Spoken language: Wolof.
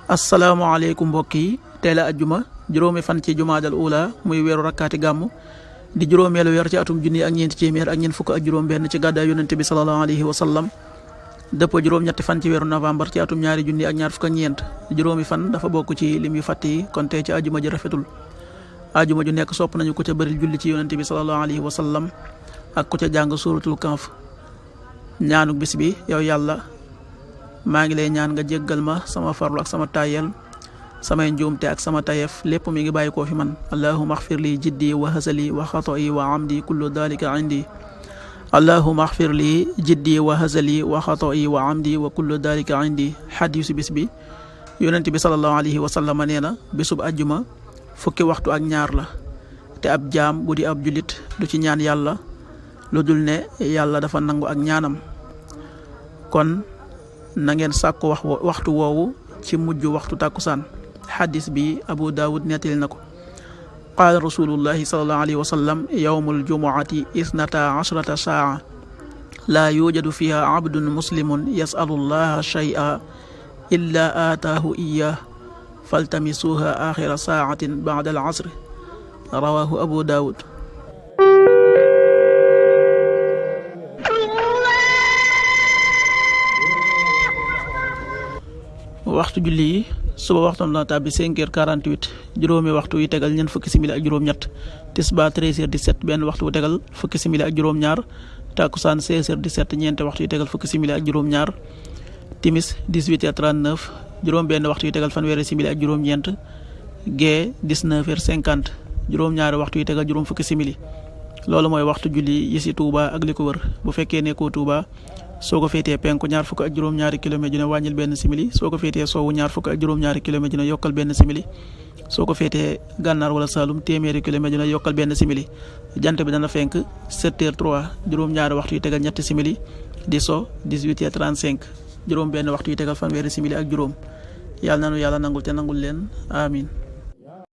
asalaamaaleykum mbokk yi tey la ajjuma juróomi fan ci jumaadal ula muy weeru rakkaati gàmm di juróomeelu weer ci atum junni ak ñeenti téeméer ak ñeent fukk ak juróom benn ci gàddaay yonente bi sallallahu alayhi wa sallam dëppoo juróom-ñetti fan ci weeru novembre ci atum ñaari junni ak ñaar fukk ak ñeent juróomi fan dafa bokk ci lim yu fàtt yi kon tey ci ajjuma ji rafetul ajjuma ju nekk sopp nañu ku ca bëril julli ci yonente bi sallallahu alayhi wa sallam ak ku ca jàng suratul Kahf. ñaanuk bis bi yow yàlla maa ngi lay ñaan nga jéggal ma sama farlu ak sama tayel samay njuumte ak sama tayef lépp mi ngi bàyyi koo fi man allahuma axfir li jiddi wa hasali wa xato'i wa amdi kullu dalika indi allahuma axfir li jiddi wa hasali wa xato'i wa amdi wa kullu dalika indi. xadiisu bis bi yonent bi sallallahu alayhi wa sallam nee na bisub ajjuma fukki waxtu ak ñaar la te ab jaam bu di ab julit du ci ñaan yàlla lu dul ne yàlla dafa nangu ak ñaanam. kon na ngeen sàkku waxtu woowu ci mujj waxtu tàkkusaan. xadis bi abu daawud nettali na ko qaala rasulullahi salallahu alayhi wa sallam yawmul jumuati isnata ashrata saa laa yujadu fiha abdun muslimun yasalu llaha shay'a illa aataahu iyah faltamisuha axira saatin ba'da al asri rawahu abu daawud. waxtu julli yi suba waxtam dana tàbbi 5h48 juróomi waxtu yi tegal ñeent fukki simili ak juróom-ñett tisbaar 13h17 benn waxtu bu tegal fukki simili ak juróom-ñaar takkusaan 16h17 ñeenti waxtu yi tegal fukki simili ak juróom-ñaar timis 18h39 juróom benn waxtu yi tegal fanweeri simili ak juróom-ñeent gee 19h50 juróom-ñaari waxtu yi tegal juróom fukki simili. loolu mooy waxtu julli yi ci Touba ak li ko wër. bu fekkee nekkoo Touba soo ko féetee penku ñaar fukk ak juróom-ñaari kilomètre ju ne wàññil benn simili soo ko féetee soowu ñaar fukk ak juróom-ñaari kilomètre ju ne yokkal benn simili soo ko féetee gànnaar wala Saalum téeméeri kilomètre ju ne yokkal benn simili. jant bi dana fenk 7h03 juróom-ñaari waxtu yi tegal ñetti simili di so 18h35 juróom benn waxtu yi tegal fanweeri simili ak juróom. yàlla nanu yàlla nangul te nangul leen amin